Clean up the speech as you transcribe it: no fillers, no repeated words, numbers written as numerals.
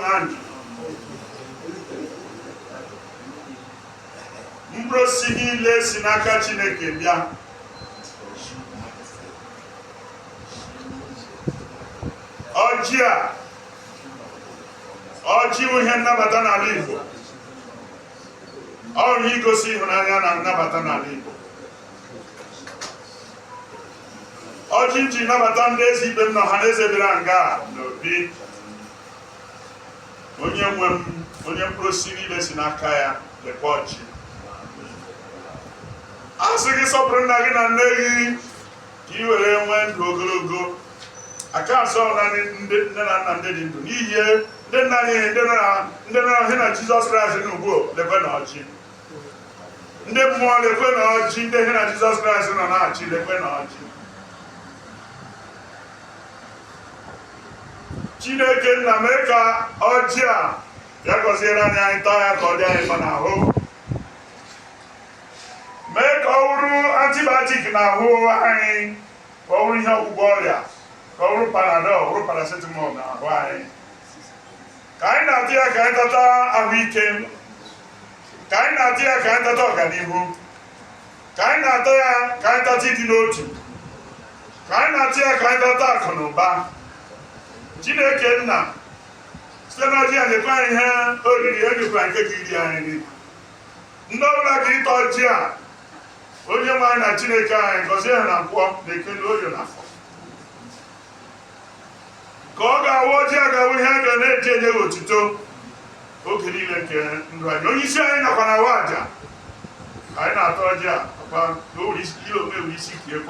Nwe anyị. Mkpụrụ osisi niile si n'aka Chineke bịa. Ọjị a, ọjị wụ ihe nnabata n'ala Igbo. Ọ ihe igosi ịhụnanya na nnabata n'ala Igbo. Ọjị m ji nabata ndị eze ibe m na ọha na eze bịara nga a n'obi onye nwe m, onye mkpụrụ osisi niile si n'aka ya, lekwa ọjị. A sị gị sọpụrụ nna gị na nne gị ka ị were nwee ndụ ogologo. Aka nsọ naanị ndị nne na nna ndị dị ndụ n'ihi ndị nna anyị, ndị nọ na ndị nọ na na Jizọs Kraịst nọ ugbu a, lekwe na ọjị. Ndị mmụọ, lekwe na ọjị. Ndị ha na Jizọs Kraịst nọ na-achị, lekwe na ọjị. Chineke nna, mee ka ọjị a ya gọziere anyị, anyị taa ya ka ọ dị anyị mma n'ahụ. Mee ka ọ wụrụ antibiotic n'ahụ anyị, ka ọ wụrụ ihe ọgwụgwọ ọrịa, ka ọ wụrụ Panadol, wụrụ paracetamol n'ahụ anyị. Ka anyị na-ata ya, ka anyị tata ahụike. Ka anyị na-ata ya, ka anyị tata ọganihu. Ka anyị na-ata ya, ka anyị tata ịdị n'otu. Ka anyị na-ata ya, ka anyị tata akụ na ụba. Chineke nna, site n'ọjị a nyekwa anyị ihe oriri, enyekwa nke ka iri anyị nri. Ndị ọbụla ka ịta ọjị a, onye nwe anyị na Chineke anyị, gọzie ha na Nkwọ na Eke na Orie na Afọ, ka ọ ga-awụ ọjị a ga-awụ ihe a ga na-eji enye gị otuto oge niile nke ndụ anyị. Onye isi anyị nakwa na awa aja anyị na-atọ ọjị a, papa, na o were isi ile ome were isi kiekwa.